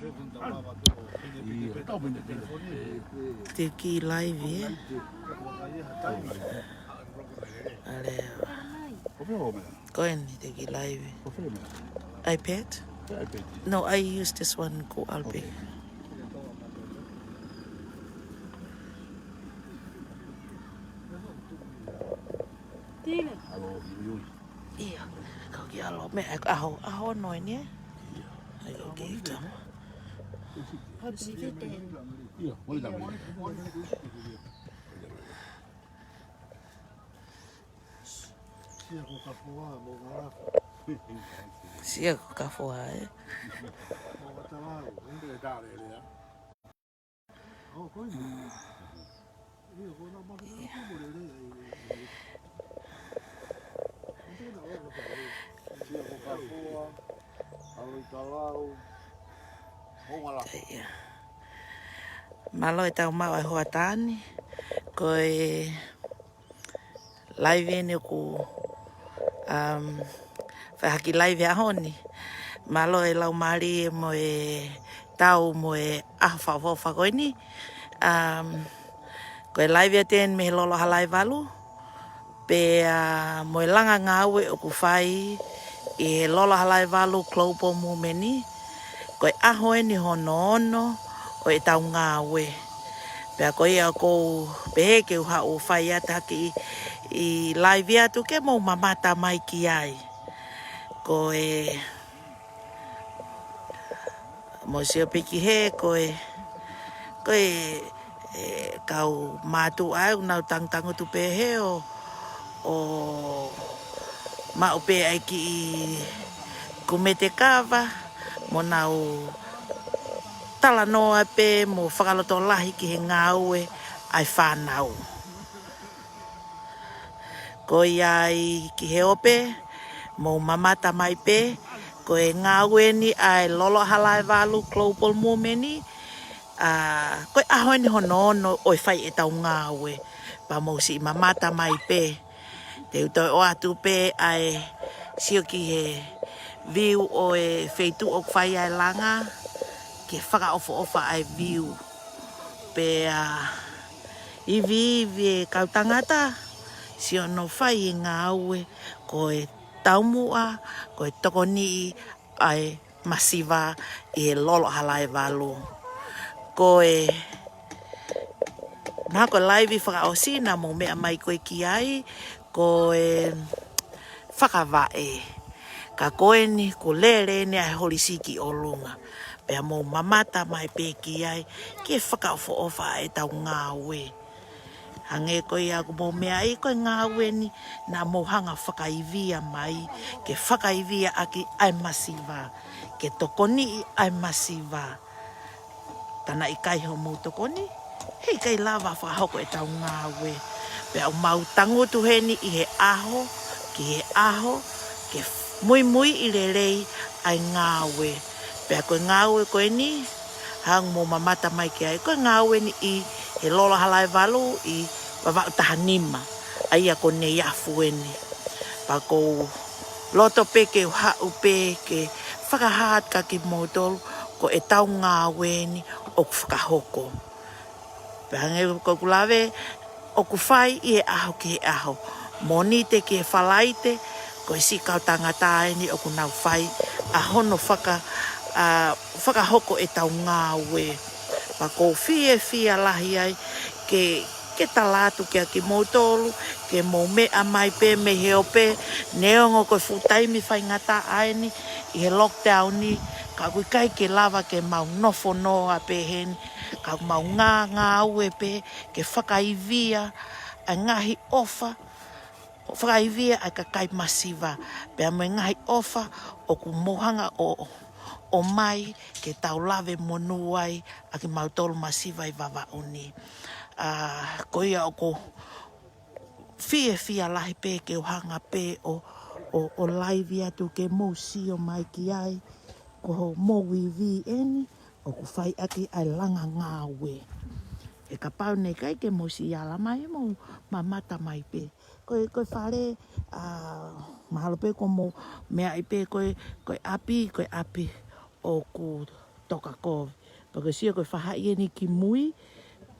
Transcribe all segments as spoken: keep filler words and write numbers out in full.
Te u kiʻi live, ē? ʻA lea. Ko eni, te u kiʻi live. iPad? No, I use this one ko Alpe. ʻIo, kau kiʻi ʻalu. Meʻa, ʻaho, ʻaho noa eni, ē? ʻAi, ʻoku kiʻi tama. Sia ko Kafoa, ē? Mālō e tau maʻu e hoʻatā ni. Ko e live eni ʻoku, um, fai ha kiʻi live he ʻaho ni. Mālō e laumālie mo e tau mo e ʻaho fakaʻofoʻofa ko eni. Um, ko e live atu eni mei he Lolo Halaevalu. Pea mo e langa ngāue ʻoku fai ʻi he Lolo Halaevalu Global Movement. Ko e ʻaho eni hono ono ʻo e tau ngāue. Pea ko ia ʻoku ou pehē ke u haʻu ʻo fai atu ha kiʻi live atu ke mou mamata mai ki ai. Ko e, mou sio pē ki hē, ko e, ko e, e, kau mātuʻa ʻoku nau tangutangutu pē hē ʻo, ʻo maʻu pē ʻa e kiʻi kumete kava, mo nau talanoa pē mo fakalotolahi ki he ngāue ʻa e fānau. Ko ia ai ki he ope, mou mamata mai pē, ko e ngāue eni ʻa e Lolo Halaevalu Global Movement, ʻa, ko e ʻaho eni hono ono ʻo e fai e tau ngāue, pea mou siʻi mamata mai pē. Te u toe ʻoatu pē ʻa e sio ki he view ʻo e feituʻu ʻoku fai ai e langa, ke fakaʻofoʻofa ʻa e view. Pea iviivi e kau tangata, siʻi hono fai e ngāue, ko e taumuʻa, ko e tokoniʻi ʻa e masiva ʻi he Lolo Halaevalu. Ko e, naʻa ko e live fakaʻosi naʻa mou meʻa mai ko ē ki ai, ko e fakavaʻe. Ka ko eni, kuo lele eni ʻa e holisiki ʻolunga. Pea mou mamata mai pē ki ai, ke fakaʻofoʻofa e tau ngāue. Hangē ko ia ʻoku mou meaʻi, ko e ngāue eni naʻa mou hanga fakaivia mai, ke fakaivia ʻaki ʻa e masiva, ke tokoniʻi ʻa e masiva. Ka naʻe ʻikai hoʻomou tokoni, heʻikai lava fakahoko e tau ngāue. Pea ʻoku mau tangutu heni ʻi he ʻaho ki he ʻaho, ke muimuiʻi lelei ʻa e ngāue. Pea ko e ngāue ko eni, hangē ʻoku mou mamata mai ki ai, ko e ngāue eni ʻi he Lolo Halaevalu ʻi Vavaʻu taha nima, ʻa ia ko Neiafu eni. Pea ʻoku ou loto pē ke u haʻu pē ke fakahā atu kia kimoutolu, ko e tau ngāue eni ʻoku fakahoko. Pea hangē ko ʻeku lave, ʻoku fai ʻi he ʻaho ki he ʻaho. Mōnite ki he Falaite, ko e siʻi kau tangata eni ʻoku nau fai ʻa hono faka-, ʻa, fakahoko e tau ngāue. Pea ʻoku ou fiefia lahi ai ke, ke tala atu kia kimoutolu, ke mou meʻa mai pē mei he ope, neongo ko e fuʻu taimi faingataʻa eni ʻi he lockdown ni, ka ʻoku ʻikai ke lava ke mau nofo noa pē heni, ka ʻoku mau ngā-, ngāue pē, ke fakaivia ʻa e ngaahi ʻofa, fakaivia ʻa e kakai masiva, pea mo e ngaahi ʻofa ʻoku mou hanga ʻo, ʻo ʻomai ke tau lave monū ai ʻa kimautolu masiva ʻi Vavaʻu ni. ʻA, ko ia ʻoku ou fiefia lahi pē ke u hanga pē ʻo, ʻo, ʻo live atu ke mou sio mai ki ai, ko homou ivi eni, ʻoku fai ʻaki ʻa e langa ngāue. He kapau naʻe ʻikai ke mou siʻi ala mai, mou mamata mai pē. Ko e, ko e fale, ʻa, mahalo pē ʻoku mou meaʻi pē ko e, ko e ʻapi, ko e ʻapi ʻoku toka kovi. Pea ko e sio ko e faʻahi eni ki mui,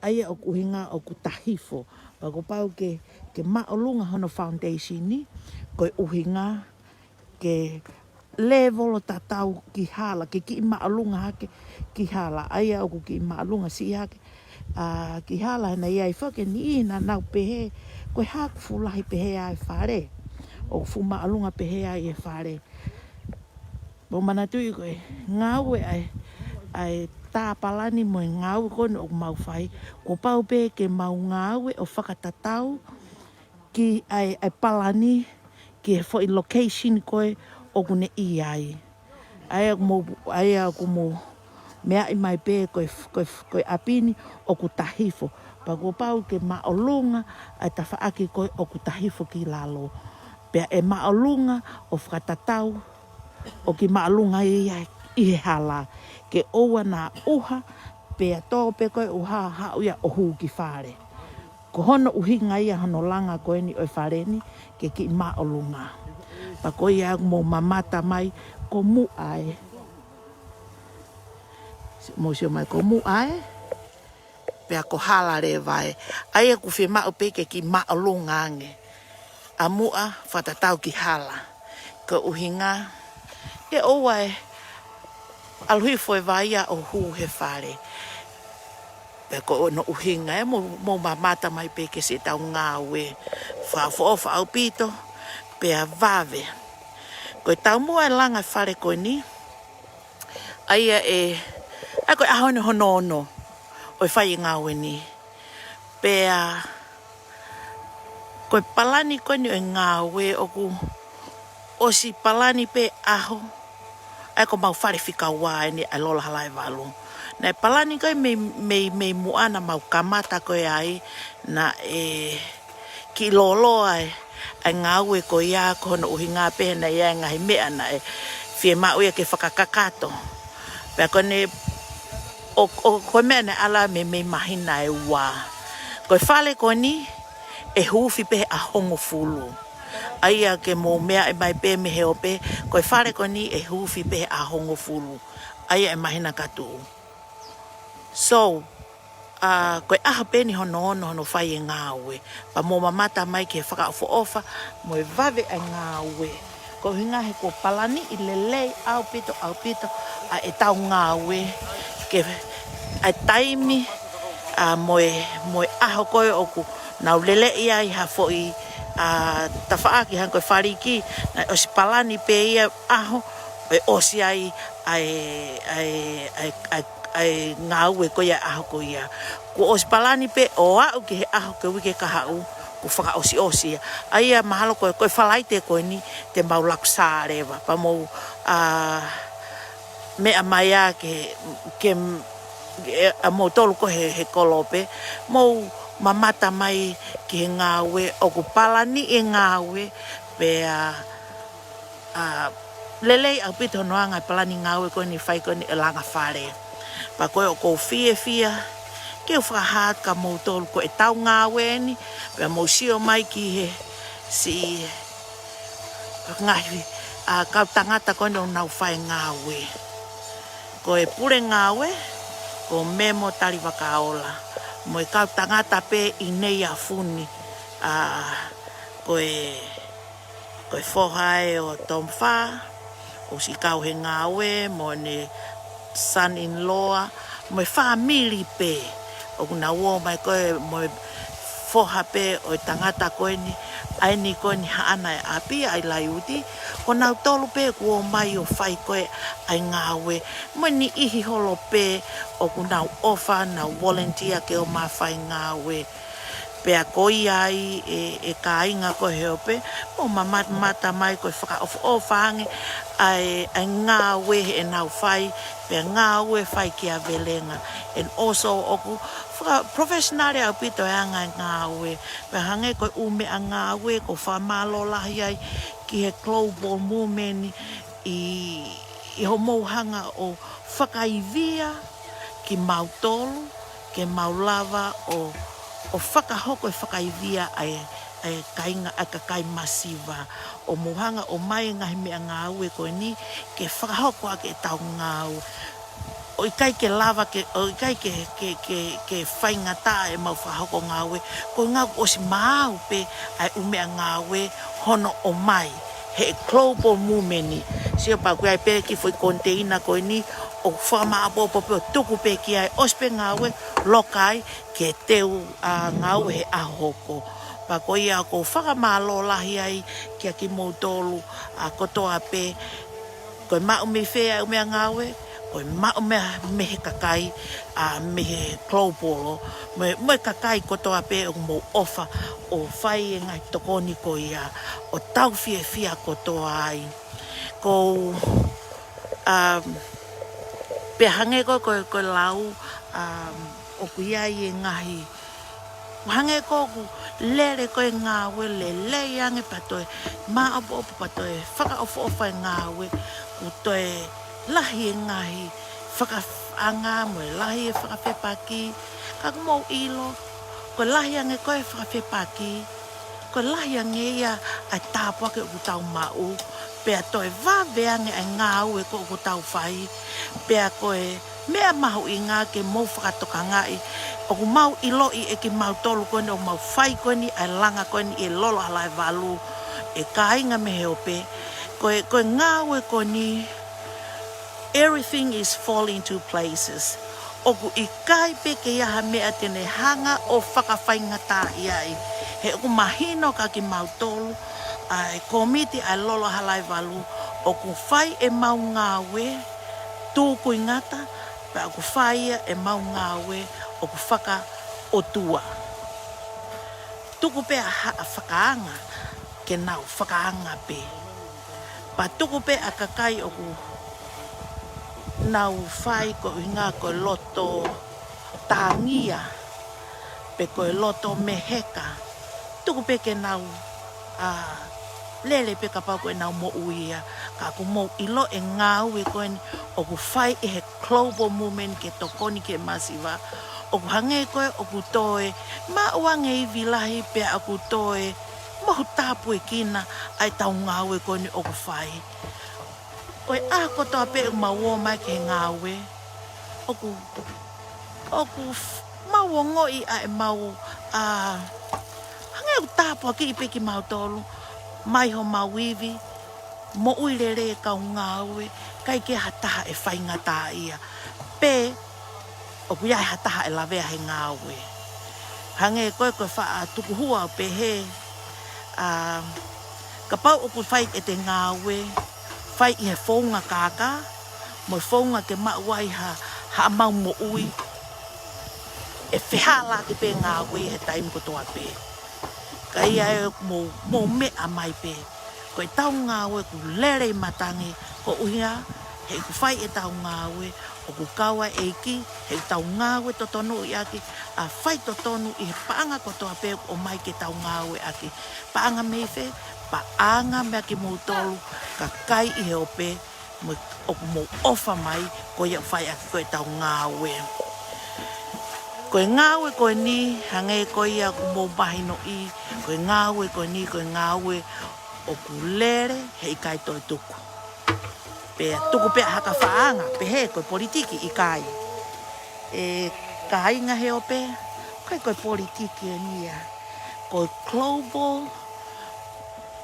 ʻa ia ʻoku ʻuhinga ʻoku tahifo. Pea kuo pau ke, ke māʻolunga hono foundation ni, ko e ʻuhinga ke lēvolo tatau ki hala, ke kiʻi māʻolunga hake ki hala. ʻA ia ʻoku kiʻi māʻolunga siʻi hake, ʻa, ki hala, he naʻe ʻi ai foki e niʻihi naʻa nau pehē, ko e hā ʻoku fuʻu lahi pehē ai e fale, ʻoku fuʻu māʻolunga pehē ai e fale. Mou manatuʻi ko e ngāue ʻa e, ʻa e tā palani mo e ngāue ko eni ʻoku mau fai, kuo pau pē ke mau ngāue ʻo fakatatau ki ai ʻa e palani ki he foʻi location ko ē ʻoku ne ʻi ai. ʻA ia ʻoku mou, ʻa ia ʻoku mou meaʻi mai pē ko e, ko e, ko e ʻapi ni ʻoku tahifo. Pea kuo pau ke māʻolunga ʻa e tafaʻaki ko ē ʻoku tahifo ki lalo. Pea ʻe māʻolunga ʻo fakatatau ʻo kiʻi māʻolunga ia ʻi he hala. Ke ʻoua naʻa ʻuha, pea tō pē ko e ʻuha haʻu ia ʻo hū ki fale. Ko hono ʻuhinga ia hono langa ko eni ʻo e fale ni ke kiʻi māʻolunga. Pea ko ia ʻoku mou mamata mai ko Muʻa ē. Mou sio mai ko Muʻa ē. Pea ko hala leva ē. ʻA ia ʻoku fiemaʻu pē ke kiʻi māʻolunga ange ʻa Muʻa fakatatau ki hala. Ko e ʻuhinga, ʻe ʻoua ʻe ʻalu hifo e vai ia ʻo hū he fale. Pea ko hono ʻuhinga ē, mou, mou mamata mai pē ki siʻetau ngāue. Fakaʻofoʻofa ʻaupito, pea vave. Ko e taumuʻa e langa e fale ko eni, ʻa ia ē, ʻa ia ko e ʻaho ni hono ono ʻo e fai e ngāue ni. Pea ko e palani ko eni ʻo e ngāue ʻoku ʻosi palani pē ʻaho, ʻa ia ko ʻemau fale fika ua eni ʻa Lolo Halaevalu. Naʻe palani ko ē mei, mei, mei muʻa naʻa mau kamata ko ē ai, naʻe kiʻi lōloa e, ʻa e ngāue ko ia ko hono ʻuhinga pē he naʻe ʻi ai e ngaahi meʻa naʻe fiemaʻu ia ke fakakakato. Pea ko eni ʻo, ʻo, ko e meʻa naʻe ala mei, mei māhina ʻe ua. Ko e fale ko eni ʻe huufi pē he ʻaho hongofulu. ʻA ia ke mou meaʻi mai pē mei he ope, ko e fale ko eni ʻe huufi pē he ʻaho hongofulu. ʻA ia ʻe māhina ka tuʻu. So, ʻa, ko e ʻaho pē eni hono ono hono fai e ngāue. Pea mou mamata mai ki he fakaʻofoʻofa mo e vave ʻa e ngāue. Ko e ʻuhinga he kuo palaniʻi lelei ʻaupito, ʻaupito ʻa ʻetau ngāue. Ke, ʻa e taimi, ʻa, mo e, mo e ʻaho ko ē ʻoku nau leleʻi ai ha foʻi, ʻa, tafaʻaki hangē ko e faliki, naʻe ʻosi palani pē ia ʻaho, ʻe ʻosi ai ʻa e, ʻa e, ʻa e, ʻa e, ʻa e ngāue ko ia ʻaho ko ia. Kuo ʻosi palani pē ʻo aʻu ki he ʻaho ki he uike kahaʻu, kuo fakaʻosiʻosi ia. ʻA ia mahalo ko e, ko e Falaite ko eni te mau laku sā leva. Pea mou, ʻa, meʻa mai ā ke, ke, ʻe, ʻa moutolu ko ē he, he kolope, mou mamata mai ki he ngāue, ʻoku palaniʻi e ngāue, pea, ʻa, lelei ʻaupito hono anga e palani ngāue ko eni fai ko eni e langa fale. Pea ko e ʻoku ou fiefia ke u fakahā atu kia moutolu ko ʻetau ngāue eni, pea mou sio mai ki he siʻi ngaahi, ʻa, kau tangata ko eni ʻoku nau fai ngāue. Ko e pule ngāue, ko Memo Talivakaola. Mo e kau tangata pē ʻi Neiafuni, ʻa, ko e, ko e foha ē ʻo Tom Fa, ʻosi kau he ngāue, mo ʻene son-in-law, mo e fāmili pē. ʻOku nau ō mai ko ē mo e foha pē ʻo e tangata ko eni, ʻa eni ko eni haʻana e ʻapi ʻa e Laiuti, ko nautolu pē kuo ō mai ʻo fai ko ē ʻa e ngāue, mo e niʻihi holo pē ʻoku nau ʻofa, nau volunteer ke ō mai fai ngāue. Pea ko ia ai e, e kāinga ko ē he ope, mou mamata mai ko e fakaʻofoʻofa ange ʻa e, ʻa e ngāue heʻenau fai, pea ngāue fai kia Velenga. And also ʻoku faka-, professional ʻaupito e anga e ngāue. Pea hangē ko e ʻū meʻangāue ʻoku ou fakamālō lahi ai ki he Global Movement ʻi, ʻi hoʻomou hanga ʻo fakaivia kimautolu, ke mau lava ʻo, ʻo fakahoko e fakaivia ʻa e, ʻa e kāinga, ʻa e kakai masiva. ʻO mou hanga ʻo ʻomai e ngaahi meʻangāue ko eni ke fakahoko ʻaki ʻetau ngāue. ʻO ʻo ʻikai ke lava ke, ʻo ʻikai ke, ke, ke, ke faingataʻa ʻemau fakahoko ngāue, ko e ʻuhinga kuo ʻosi maau pē ʻa e ʻū meʻangāue hono ʻomai he global movement ni. Sio pē, ʻoku ʻi ai pē kiʻi foʻi container ko eni ʻoku fakamāʻopoʻopo pē ʻo tuku pē ki ai, ʻosi pē ngāue, loka ai ke teu ʻa e ngāue he ʻaho hoko. Pea ko ia ʻoku ou fakamālō lahi ai kia kimoutolu ʻa kotoa pē, ko e maʻu mei fē ʻa e ʻū meʻangāue, ko e maʻu mei, mei he kakai, ʻa, mei he global, mo e, mo e kakai kotoa pē ʻoku mou ʻofa ʻo fai e ngaahi tokoni ko ia, ʻo tau fiefia kotoa ai. Ko, um, pea hangē ko, ko, ko e lau, um, ʻoku ʻi ai e ngaahi ʻo hangē ko ʻeku lele ko e ngāue lelei ange pea toe māʻopoʻopo pea toe fakaʻofoʻofa e ngāue, kuo toe lahi e ngaahi fakaʻanga mo e lahi e fakafepaki. Ka ʻoku mou ʻilo, ko e lahi ange ko e fakafepaki, ko e lahi ange ia ʻa e tāpuaki ʻoku tau maʻu, pea toe vave ange ʻa e ngāue ko ʻoku tau fai, pea ko e meʻa mahuʻinga ke mou fakatokangaʻi, ʻoku mau ʻiloʻi ʻe kimautolu ko eni ʻoku mau fai ko eni ʻa e langa ko eni ʻi he Lolo Halaevalu, ʻe kāinga mei he ope, ko e, ko e ngāue ko eni, everything is fall into places. ʻOku ʻikai pē ke ʻi ai ha meʻa te ne hanga ʻo fakafaingataʻaʻi ai. He ʻoku mahino kia kimautolu ʻa e kōmiti ʻa e Lolo Halaevalu, ʻoku fai ʻemau ngāue tūkuingata, pea ʻoku fai ia ʻemau ngāue ʻoku fakaʻotua. Tuku pē ʻa haʻa fakaanga ke nau fakaanga pē. Pea tuku pē ʻa e kakai ʻoku nau fai ko e ʻuhinga ko e loto tāngia, pe ko e loto meheka. Tuku pē ke nau, ʻa, lele pē kapau ko ʻenau moʻui ia. Ka ʻoku mou ʻilo e ngāue ko eni ʻoku fai ʻe he global movement ke tokoni ki he masiva. ʻOku hangē ko e ʻoku toe maʻu ange ivi lahi pea ʻoku toe mohu tāpuekina ʻa ʻetau ngāue ko eni ʻoku fai. Ko e ʻaho kotoa pē ʻoku mau ō mai ki he ngāue, ʻoku, ʻoku f-, mau ongoʻi ʻa ʻemau, ʻa, hangē ʻoku tāpuakiʻi pē kimautolu, mai homau ivi, moʻui lelei e kau ngāue, ʻikai ke ʻi ai ha taha ʻe faingataʻaʻia. Pe ʻoku ʻi ai ha taha ʻe lavea he ngāue. Hangē ko e, ko e faʻa tukuhua ʻo pehē, ʻa, kapau ʻoku fai ʻete ngāue, fai ʻi he founga kākā, mo e founga ke maʻu ai ha, haʻamau moʻui, ʻe fehālaaki pē ngāue he taimi kotoa pē. Ka ʻi ai ʻoku mou, mou meʻa mai pē, ko ʻetau ngāue ʻoku lele ʻi matangi, ko e ʻuhinga he ʻoku fai ʻetau ngāue, ʻoku kau ai e ʻEiki, he ʻoku tau ngāue totonuʻi ʻaki, ʻa, fai totonu ʻi he paʻanga kotoa pē ʻoku ʻomai ke tau ngāue ʻaki. Paʻanga mei fē? Paʻanga meia kimoutolu kakai ʻi he ope, mo e ʻoku mou ʻofa mai, ko ia ʻoku fai ʻaki ko ʻetau ngāue. Ko e ngāue ko eni, hangē ko ia ʻoku mou mahinoʻi, ko e ngāue ko eni, ko e ngāue ʻoku lele, he ʻikai toe tuku. Pea tuku pē ʻa haʻa fakaanga, pehē ko e politiki, ʻikai. ʻE kāinga he ope, ʻikai ko e politiki eni ia. Ko e global,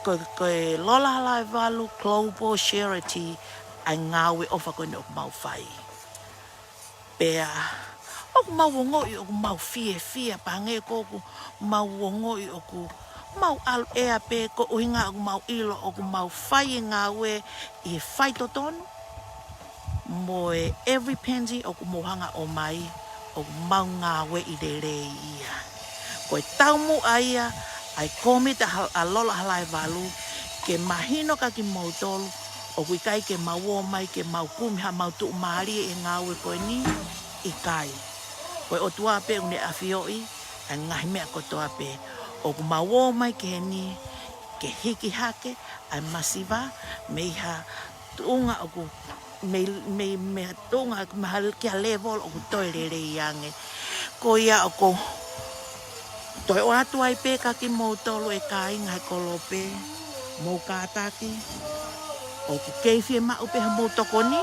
ko, ko e Lolo Halaevalu global charity, ʻa e ngāue ʻofa ko eni ʻoku mau fai. Pea ʻoku mau ongoʻi ʻoku mau fiefia, pea hangē ko ʻoku mau ongoʻi ʻoku mau ʻalu ʻea pē, ko e ʻuhinga ʻoku mau ʻilo ʻoku mau fai e ngāue ʻi he faitotonu, mo e every penny ʻoku mou hanga ʻo ʻomai, ʻoku mau ngāueʻi lelei ia. Ko e taumuʻa ia ʻa e kōmiti ʻa, ʻa Lolo Halaevalu, ke mahino kia kimoutolu, ʻoku ʻikai ke mau ō mai ke mau kumi haʻamau tuʻumālie ʻi he ngāue ko eni, ʻikai. Ko e ʻOtua pē ʻoku ne ʻafioʻi ʻa e ngaahi meʻa kotoa pē. ʻOku mau ō mai ki heni ke hiki hake ʻa e masiva mei ha tuʻunga ʻoku, mei, mei, mei ha tuʻunga, mei ha, ki ha level ʻoku toe lelei ange. Ko ia ʻoku ou toe ʻoatu ai pē kia kimoutolu e kāinga he kolope, mou kātaki, ʻoku kei fiemaʻu pē hoʻomou tokoni.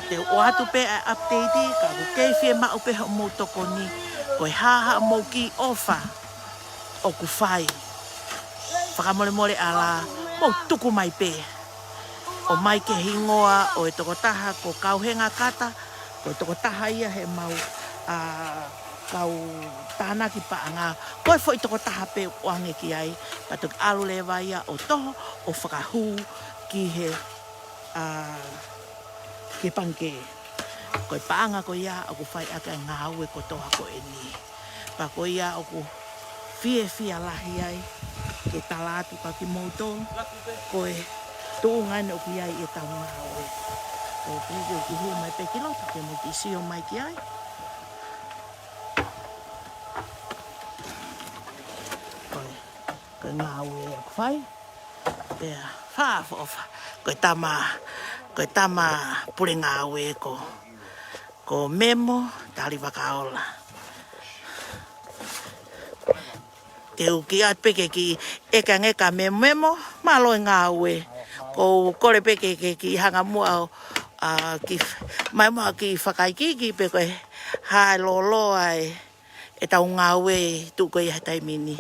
Te u ʻoatu pē ʻa e update, ka ʻoku kei fiemaʻu pē hoʻomou tokoni, ko e hā haʻamou kiʻi ʻofa ʻoku fai. Fakamolemole ʻalā, mou tuku mai pē. ʻOmai ki he hingoa ʻo e tokotaha ko Kauhenga Kata, ko e tokotaha ia heʻemau, ā, kau tānaki paʻanga, ko e foʻi tokotaha pē ʻoku ʻoange ki ai, pea toki ʻalu leva ia ʻo toho, ʻo fakahū ki he, ā, ki he pangikē. Ko e paʻanga ko ia ʻoku fai ʻaki ʻa e ngāue kotoa ko eni. Pea ko ia ʻoku fiefia lahi ai ke tala atu kia kimoutolu, ko e tuʻunga eni ʻoku ʻi ai ʻetau ngāue. Ko e piki ʻoku hū mai pē ki loto ke mou kiʻi sio mai ki ai. Ko e, ko e ngāue ʻoku fai. Pea, fakaʻofoʻofa. Ko e tama, ko e tama pule ngāue ko, ko Memo Talivakaola. Te u kiʻi ʻoatu pē ke kiʻi ʻeke ange kia Memo, Memo, mālō e ngāue. Ko u kole pē ke, ke kiʻi hanga muʻa ʻo, ā, kiʻi, mai muʻa kiʻi fakaikiiki pē ko e hā e lōloa ʻa e ʻetau ngāue ʻi he tuʻu ko ia he taimi ni.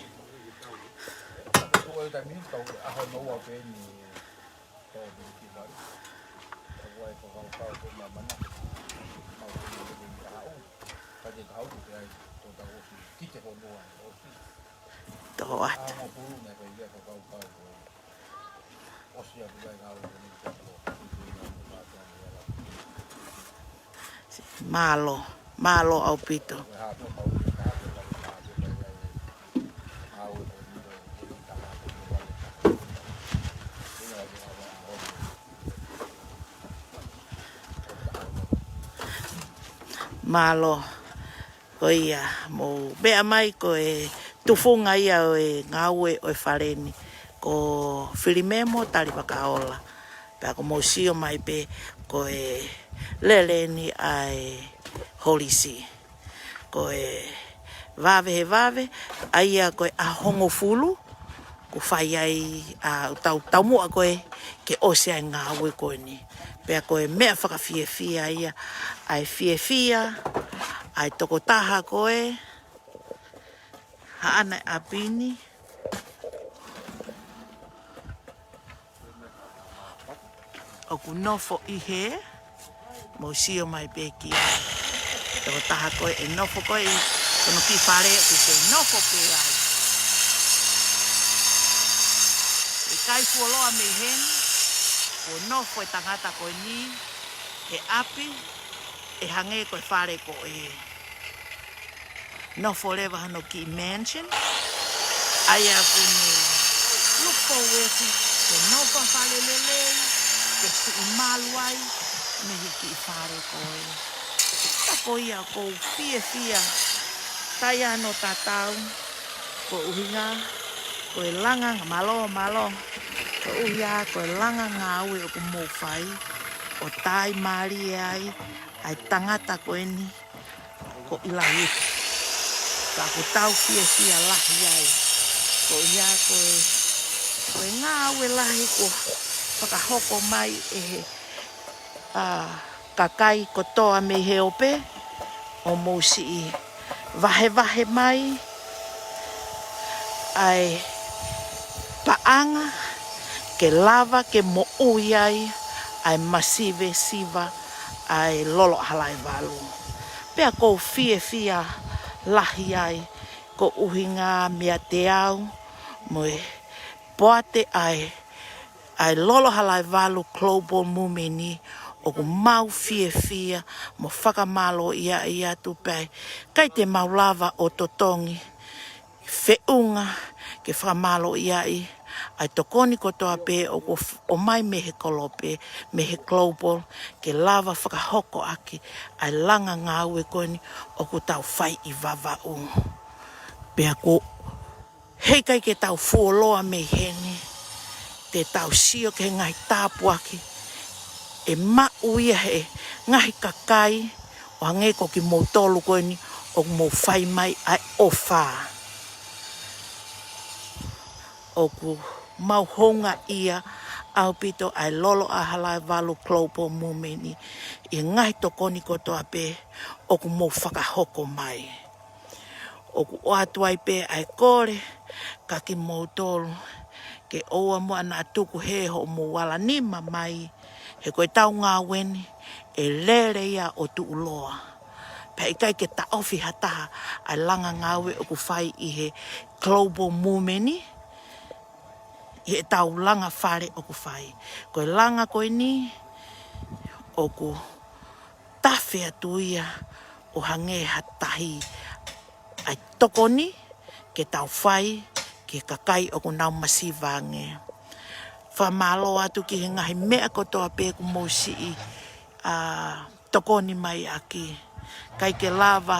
Tō atu. Mālō, mālō ʻaupito. Mālō. Ko ia, mou meʻa mai ko e tufunga ia ʻo e ngāue ʻo e fale ni, ko Filimemo Talivakaola. Pea ʻoku mou sio mai pē ko e lele eni ʻa e holisi. Ko e vave he vave, ʻa ia ko e ʻaho hongofulu, ʻoku fai ai ʻa ʻetau taumuʻa ko ē ke ʻosi ʻa e ngāue ko eni. Pea ko e meʻa fakafiefia ia, ʻa e fiefia ʻa e tokotaha ko ē, haʻana e ʻapi ni, ʻoku nofo ʻi hē, mou sio mai pē ki ai. Tokotaha ko ē ʻe nofo ko ē ʻi hono kiʻi fale ʻoku kei nofo pē ai. ʻIkai fuoloa mei heni, kuo nofo e tangata ko eni he ʻapi, ʻe hangē ko e fale ko ē. Nofo leva hono kiʻi mansion. ʻA ia ʻoku ne look forward ke nofo fale lelei, ke siʻi malu ai mei he kiʻi fale ko ē. Ka ko ia ʻoku ou fiefia, taʻe ʻi ai hano tatau, ko e ʻuhinga, ko e langa, mālō, mālō. Ko e ʻuhinga, ko e langa ngāue ʻoku mou fai, ʻo taimālie ai ʻa e tangata ko eni, ko ʻIlaiuku. Ka ʻoku tau fiefia lahi ai. Ko ia ko e, ko e ngāue lahi kuo fakahoko mai ʻe he, ā, kakai kotoa mei he ope, ʻo mou siʻi vahevahe mai ʻa e paʻanga ke lava ke moʻui ai ʻa e masivesiva ʻa e Lolo ʻAhalaevalu. Pea ʻoku ou fiefia lahi ai, ko e ʻuhinga meiate au mo e poate ʻa e, ʻa e Lolo ʻAhalaevalu Global Movement ni, ʻoku mau fiefia mo fakamālōʻia atu pē, ʻikai te mau lava ʻo totongi feʻunga ke fakamālōʻia ʻa e tokoni kotoa pē ʻoku f-, ʻomai mei he kolope, mei he global, ke lava fakahoko ʻaki ʻa e langa ngāue ko eni ʻoku tau fai ʻi Vavaʻu. Pea ʻoku heʻikai ke tau fuoloa mei heni, te tau sio ki he ngaahi tāpuaki ʻe maʻu ia he ngaahi kakai, ʻo hangē ko kimoutolu ko eni ʻoku mou fai mai ʻa e ʻofa. ʻOku mau houngaʻia ʻaupito ʻa e Lolo ʻa Halaevalu Global Movement ʻi he ngaahi tokoni kotoa pē ʻoku mou fakahoko mai. ʻOku ʻoatu ai pē ʻa e kole kia kimoutolu ke ʻoua muʻa naʻa tuku hē hoʻomou ala nima mai, he ko ʻetau ngāue ni ʻe lele ia ʻo tuʻuloa. Pea ʻikai ke taʻofi ha taha ʻa e langa ngāue ʻoku fai ʻi he Global Movement ni, ʻi heʻetau langa fale ʻoku fai. Ko e langa ko eni ʻoku tafe atu ia ʻo hangē ha tahi ʻa e tokoni ke tau fai ki he kakai ʻoku nau masiva ange. Fakamālō atu ki he ngaahi meʻa kotoa pē ʻoku mou siʻi, ā, tokoni mai ʻaki. ʻIkai ke lava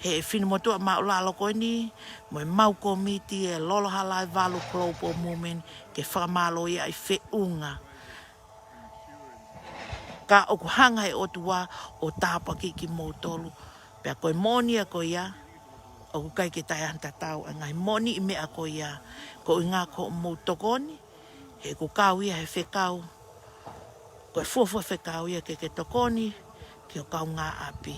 he finemotuʻa māʻulalo ko eni mo e mau kōmiti e Lolo Halaevalu Global Movement ke fakamālō ia ʻi feʻunga. Ka ʻoku hanga he ʻOtua ʻo tāpuakiʻi kimoutolu. Pea ko e moʻoni ia ko ia, ʻoku ʻikai ke taʻeʻaonga tatau ʻa e ngaahi moʻoniʻi meʻa ko ia. Ko e ʻuhinga ko hoʻomou tokoni, he ʻoku kau ia he fekau, ko e fuofua fekau ia ke ke tokoni ki ho kaungāʻapi,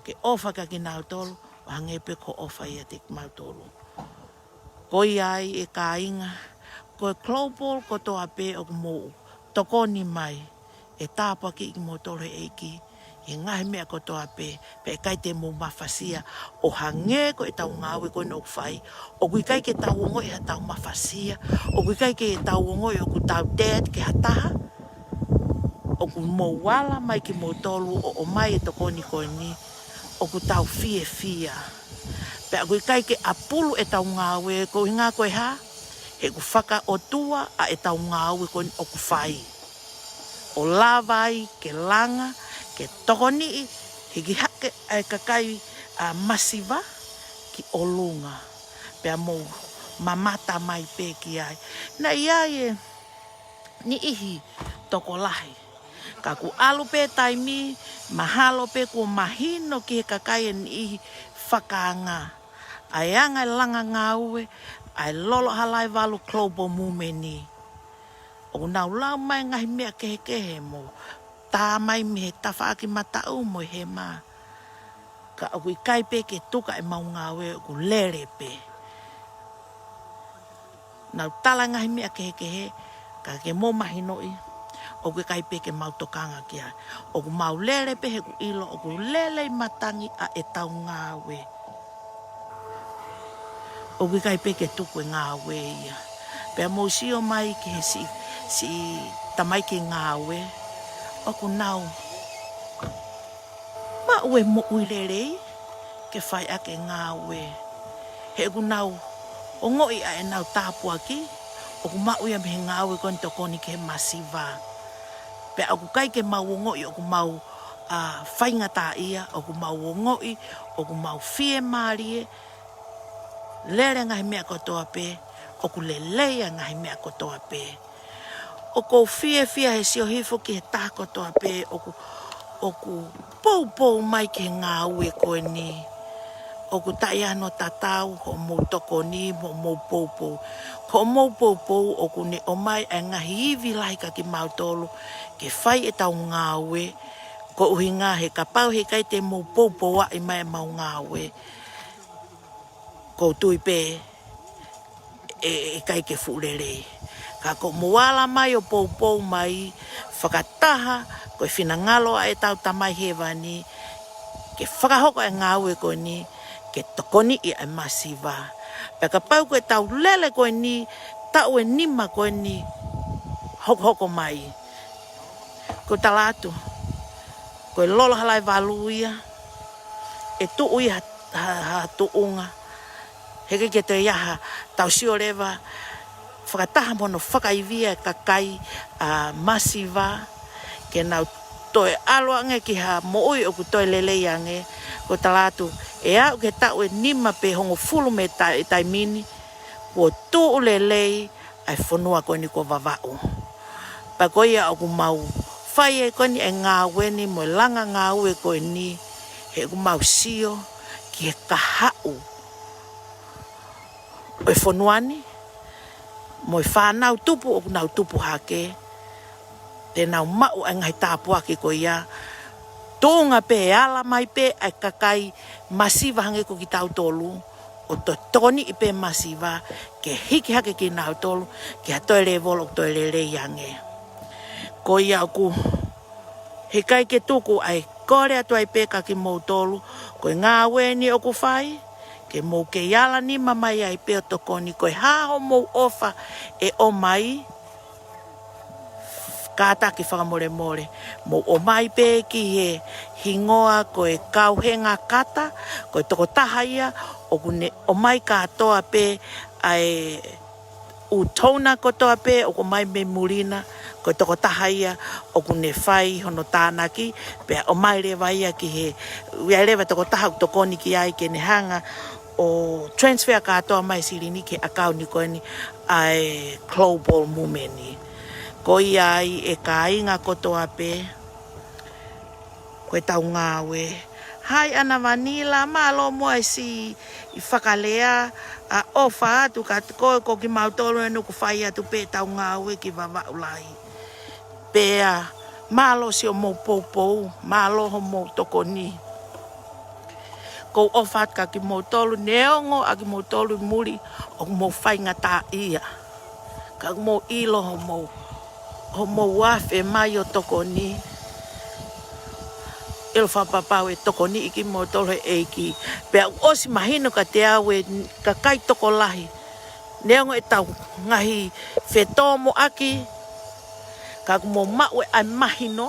ke ʻofa kia kinautolu ʻo hangē pē ko hoʻo ʻofa ʻiate kimautolu. Ko ia ai ʻe kāinga, ko e Global kotoa pē ʻoku mou tokoni mai, ʻe tāpuakiʻi kimoutolu he ʻEiki ʻi he ngaahi meʻa kotoa pē, pea ʻikai te mou mafasia ʻo hangē ko ʻetau ngāue ko eni ʻoku fai. ʻOku ʻikai ke tau ongoʻi haʻatau mafasia, ʻoku ʻikai ke tau ongoʻi ʻoku tau dead ki ha taha. ʻOku mou ala mai kimoutolu ʻo ʻomai e tokoni ko eni, ʻoku tau fiefia. Pea ʻoku ʻikai ke ʻapulu ʻetau ngāue, ko e ʻuhinga ko e hā? He ʻoku fakaʻotua ʻa ʻetau ngāue ko eni ʻoku fai, ʻo lava ai ke langa, ke tokoniʻi, hiki hake ʻa e kakai ʻa masiva ki ʻolunga. Pea mou mamata mai pē ki ai. Naʻe ʻi ai e niʻihi tokolahi. Ka kuo ʻalu pē taimi, mahalo pē kuo mahino ki he kakai e niʻihi fakaanga ʻa e anga e langa ngāue ʻa e Lolo Halaevalu Global Movement ni. ʻOku nau lau mai ngaahi meʻa kehekehe mo tā mai mei he tafaʻaki mataʻu mo e hema. Ka ʻoku ʻikai pē ke tuku ʻemau ngāue, ʻoku lele pē. Nau tala ngaahi meʻa kehekehe, ka ke mou mahinoʻi, ʻoku ʻikai pē ke mau tokanga ki ai. ʻOku mau lele pē he ʻoku ʻilo ʻoku lelei matangi ʻa ʻetau ngāue. ʻOku ʻikai pē ke tuku e ngāue ia. Pea mou sio mai ki he siʻi, siʻi tamaiki ngāue, ʻoku nau maʻu e moʻui lelei ke fai ʻaki e ngāue. He ʻoku nau ongoʻi ʻa ʻenau tāpuaki, ʻoku maʻu ia mei he ngāue ko eni tokoni ki he masiva. Pea ʻoku ʻikai ke mau ongoʻi ʻoku mau, ā, faingataʻaʻia, ʻoku mau ongoʻi ʻoku mau fiemālie, lele ngaahi meʻa kotoa pē, ʻoku lelei ʻa ngaahi meʻa kotoa pē. ʻOku ou fiefia he sio hifo ki he taha kotoa pē ʻoku, ʻoku poupou mai ki he ngāue ko eni. ʻOku taʻeʻaonga tatau hoʻomou tokoni mo hoʻomou poupou. Ko hoʻomou poupou ʻoku ne ʻomai ʻa e ngaahi ivi lahi kia kimautolu ke fai ʻetau ngāue, ko e ʻuhinga he kapau heʻikai te mou poupouaʻi mai ʻemau ngāue, ʻoku ou tui pē ʻe, ʻe ʻikai ke fuʻu lelei. Ka ko hoʻomou ala mai ʻo poupou mai, fakataha ko e finangalo ʻa ʻetau Tamai Hēvani ke fakahoko e ngāue ko eni, ke tokoniʻi ʻa e masiva. Pea kapau ko ʻetau lele ko eni, taʻu ʻe nima ko eni hokohoko mai, ʻoku ou tala atu, ko e Lolo Halaevalu ia, ʻe tuʻu ia ha, ha, ha tuʻunga. Heʻikai ke toe ʻi ai ha, tau sio leva, fakataha mo hono fakaivia e kakai ʻa masiva, ke nau toe ʻalu ange ki ha moʻui ʻoku toe lelei ange. ʻOku ou tala atu, ʻe aʻu ki he taʻu ʻe nima pe hongofulu mei he tai-, taimi ni, kuo tuʻu lelei ʻa e fonua ko eni ko Vavaʻu. Pea ko ia ʻoku mau fai ai ko eni e ngāue ni mo e langa ngāue ko eni, he ʻoku mau sio ki he kahaʻu ʻo e fonua ni, mo e fānau tupu ʻoku nau tupu hake, te nau maʻu ʻa e ngaahi tāpuaki ko ia. Tuʻunga pē ʻe ala mai pē ʻa e kakai masiva hangē ko kitautolu, ʻo to-, tokoniʻi pē masiva ke hiki hake kinautolu ki ha toe lēvolo ʻoku toe lelei ange. Ko ia ʻoku heʻikai ke tuku ʻa e kole atu ai pē kia kimoutolu, ko e ngāue ni ʻoku fai, ke mou kei ala nima mai ai pē ʻo tokoni, ko e hā hoʻomou ʻofa ʻe ʻomai, kātaki fakamolemole. Mou ʻomai pē ki he hingoa ko e Kauhenga Kata, ko e tokotaha ia ʻoku ne ʻomai kātoa pē ʻa e ʻū donor kotoa pē ʻoku ʻomai mei muli na, ko e tokotaha ia ʻoku ne fai hono tānaki, pea ʻomai leva ia ki he, ʻoku ʻi ai leva e tokotaha ʻoku tokoni ki ai ke ne hanga ʻo transfer kātoa mai e silini ki he ʻakauni ko eni ʻa e Global Movement. Ko ia ai e kāinga kotoa pē, ko ʻetau ngāue. Hai ʻAna Vanila, mālō muʻa e siʻi fakalea, ʻa, ʻofa atu kia koe, ko kimautolu eni ʻoku fai atu pē ʻetau ngāue ki Vavaʻu Lahi. Pea mālō siʻomou poupou, mālō hoʻomou tokoni. ʻOku ou ʻofa atu kia kimoutolu, neongo ʻa kimoutolu ʻi muli ʻoku mou faingataʻaʻia, ka ʻoku mou ʻilo hoʻomou, hoʻomou afe mai ʻo tokoni, ʻilo fakapapau ʻe tokoniʻi kimoutolu ʻe he ʻEiki. Pea ʻoku ʻosi mahino kiate au ʻe kakai tokolahi, neongo ʻetau ngaahi fetōmoʻaki, ka ʻoku mou maʻu ʻa e mahino,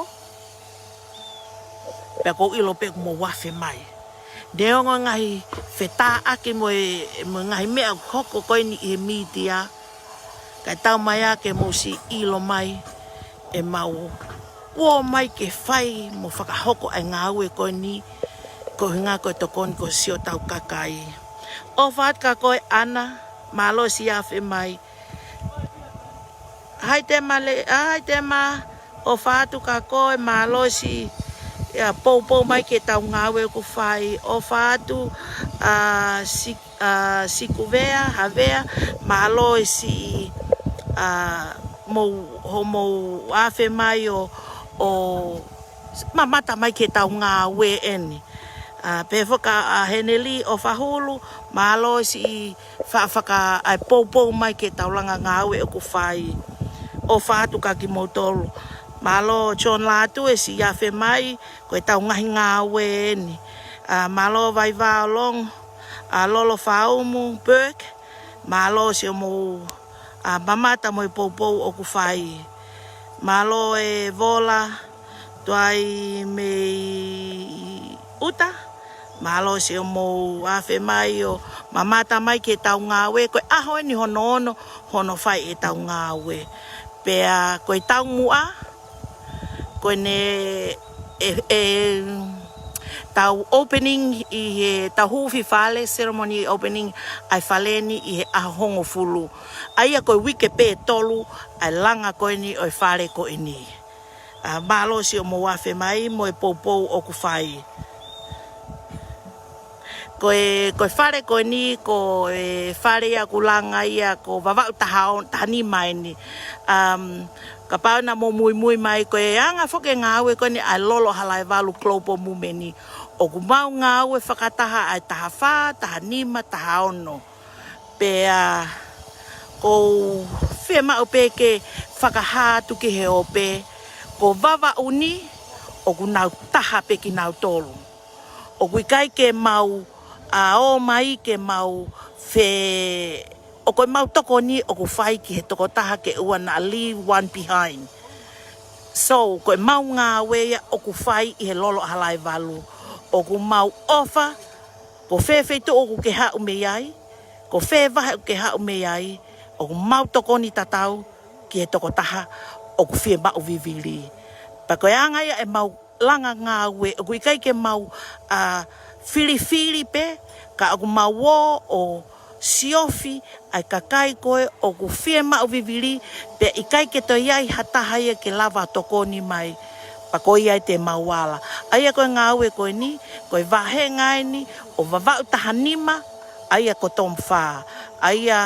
pea ʻoku ou ʻilo pē ʻoku mou afe mai. Neongo e ngaahi fetāʻaki mo e, mo e ngaahi meʻa ʻoku hoko ko eni ʻi he mītia, kae taumaiā ke mou siʻi ʻilo mai ʻemau ō mai ke fai mo fakahoko ʻa e ngāue ko eni, ko e ʻuhinga ko e tokoni ko siʻotau kakai. ʻOfa atu kia koe ʻAna, mālō e siʻi afe mai. Hai Tema le, hai Tema, ʻofa atu kia koe, mālō e siʻi, ʻa, poupou mai ki heʻetau ngāue ʻoku fai. ʻOfa atu, ʻa, si-, ʻa, Sikuvea, Havea, mālō e siʻi, ʻa, mou, hoʻomou afe mai ʻo, ʻo mamata mai ki heʻetau ngāue eni. ʻA, pehē foki kia Heneli ʻOfahulu, mālō e siʻi fa-, faka-, ʻa e poupou mai ki heʻetau langa ngāue ʻoku fai. ʻOfa atu kia kimoutolu. Mālō John Lātū e siʻi afe mai, ko ʻetau ngaahi ngāue eni. ʻA, mālō Vaivao Longo, ʻa, Lolo Faumu, Burke, mālō siʻomou, ʻa, mamata mo e poupou ʻoku fai. Mālō e Vola, tuai mei ʻuta, mālō siʻomou afe mai ʻo mamata mai ki heʻetau ngāue, ko e ʻaho eni hono ono, hono fai ʻetau ngāue. Pea ko e taumuʻa, ko ʻene, ʻe, ʻe, tau opening ʻi heʻetau huufi fale, ceremony opening ʻa e fale ni ʻi he ʻaho hongofulu. ʻA ia ko e uike pē ʻe tolu, ʻa e langa ko eni ʻo e fale ko eni. ʻA, mālō siʻomou afe mai mo e poupou ʻoku fai. Ko e, ko e fale ko eni, ko e fale ia ʻoku langa ia ko Vavaʻu taha o-, taha nima eni. Um, kapau naʻa mou muimui mai, ko e anga foki e ngāue ko eni ʻa e Lolo Halaevalu Global Movement ni. ʻOku mau ngāue fakataha ʻa e taha fā, taha nima, taha ono. Pea ʻoku ou fiemaʻu pē ke fakahā atu ki he ope, ko Vavaʻu ni, ʻoku nau taha pē kinautolu. ʻOku ʻikai ke mau, ʻa, ō mai ke mau fe-, ʻoku ʻemau tokoni ʻoku fai ki he tokotaha ke ʻoua naʻa leave one behind. So, ko ʻemau ngāue ia ʻoku fai ʻi he Lolo Halaevalu. ʻOku mau ʻofa, ko fē feituʻu ʻoku ke haʻu mei ai, ko fē vahe ʻoku ke haʻu mei ai, ʻoku mau tokoni tatau ki he tokotaha ʻoku fiemaʻu vivili. Pea ko e anga ia ʻemau langa ngāue, ʻoku ʻikai ke mau, ʻa, filifili pē, ka ʻoku mau ō ʻo siofi ʻa e kakai ko ē ʻoku fiemaʻu vivili, pea ʻikai ke toe ʻi ai ha taha ia ke lava tokoni mai. Pea ko ia ai te mau ala. ʻA ia ko e ngāue ko eni, ko e vāhenga eni ʻo Vavaʻu taha nima, ʻa ia ko Tom Fā. ʻA ia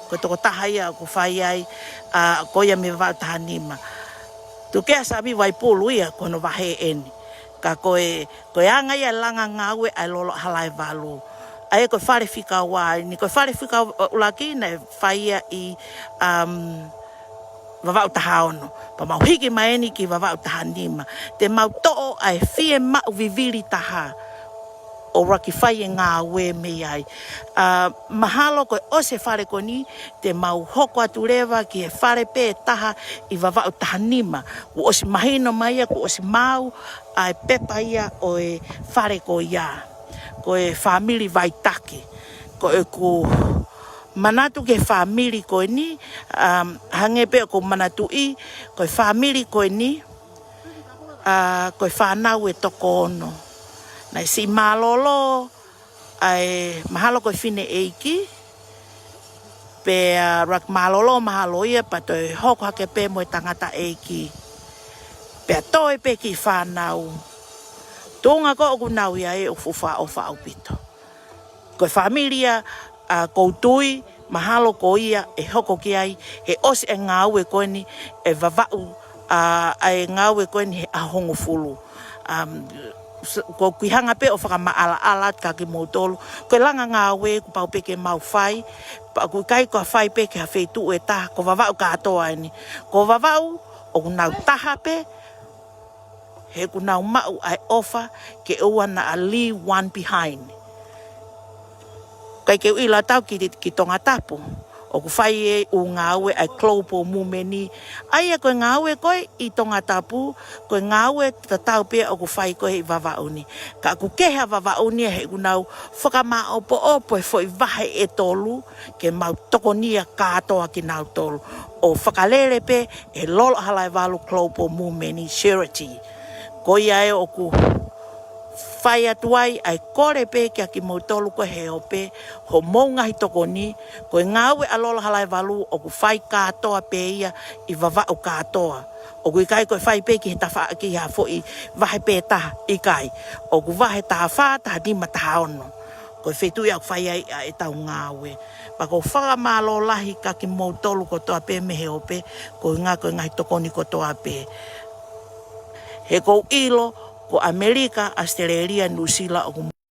Ko e tokotaha ia ʻoku fai ai, ʻa, ko ia mei Vavaʻu taha nima. Tuku kehe ʻa Sami Vaipulu ia ko hono vahe eni. Ka ko e, ko e anga ia e langa ngāue ʻa e Lolo Halaevalu. ʻA ia ko e fale fika ua eni, ko e fale fika ʻuluaki naʻe fai ia ʻi, um, Vavaʻu taha ono. Pea mau hiki mai eni ki Vavaʻu taha nima. Te mau toʻo ʻa e fiemaʻu vivili taha ʻo ʻuluaki fai e ngāue mei ai. ʻA, mahalo ko e ʻosi e fale ko eni, te mau hoko atu leva ki he fale pē taha ʻi Vavaʻu taha nima. Kuo ʻosi mahino mai ia, kuo ʻosi maau ʻa e pepa ia ʻo e fale ko ia. Ko e fāmili Vaitake. Ko ʻeku manatu ki he fāmili ko eni, um, hangē pē ʻoku ou manatuʻi, ko e fāmili ko eni, ʻa, ko e fānau ʻe toko ono. Naʻe siʻi mālōlō, ʻa e mahalo ko e fineʻeiki, pea ʻuluaki mālōlō mahalo ia, pea toe hoko hake pē mo e tangataʻeiki. Pea toe pē ki he fānau. Tuʻunga ko ē ʻoku nau ʻi ai ʻoku fuʻu fakaʻofa ʻaupito. Ko e fāmili ia, ʻa, ʻoku ou tui, mahalo ko ia ʻe hoko ki ai, he ʻosi e ngāue ko eni ʻe Vavaʻu, ʻa, ʻa e ngāue ko eni he ʻaho hongofulu. Um, s-, ʻoku ou kiʻi hanga pē ʻo fakamaʻalaʻala atu kia kimoutolu. Ko e langa ngāue kuo pau pē ke mau fai, pea ʻoku ʻikai ko ha fai pē ki ha feituʻu ʻe taha, ko Vavaʻu kātoa eni. Ko Vavaʻu, ʻoku nau taha pē, he ʻoku nau maʻu ʻa e ʻofa ke ʻoua naʻa leave one behind. ʻIkai ke u ʻilo atu au ki, ki Tongatapu, ʻoku fai e ʻū ngāue ʻa e Global Movement ni. ʻA ia ko e ngāue ko ē ʻi Tongatapu, ko e ngāue tatau pē ʻoku fai ko ē ʻi Vavaʻu ni. Ka ʻoku kehe ʻa Vavaʻu ni he ʻoku nau fakamāʻopoʻopo e foʻi vahe ʻe tolu, ke mau tokonia kātoa kinautolu. ʻO fakalele pē ʻe he Lolo Halaevalu Global Movement ni Charity. Ko ia ē ʻoku fai atu ai ʻa e kole pē kia kimoutolu ko ē he ope, hoʻomou ngaahi tokoni, ko e ngāue ʻa Lolo Halaevalu ʻoku fai kātoa pē ia ʻi Vavaʻu kātoa. ʻOku ʻikai ko e fai pē ki he tafa-, ki ha foʻi vahe pē taha, ʻikai. ʻOku vahe taha fā, taha nima, taha ono. Ko e feituʻu ia ʻoku fai ai ʻa ʻetau ngāue. Pea ʻoku ou fakamālō lahi kia kimoutolu kotoa pē mei he ope, koeʻuhi ko e ngaahi tokoni kotoa pē. He ʻoku ou ʻilo, ko ʻAmelika, ʻAositelēlia, Nuʻusila, ʻoku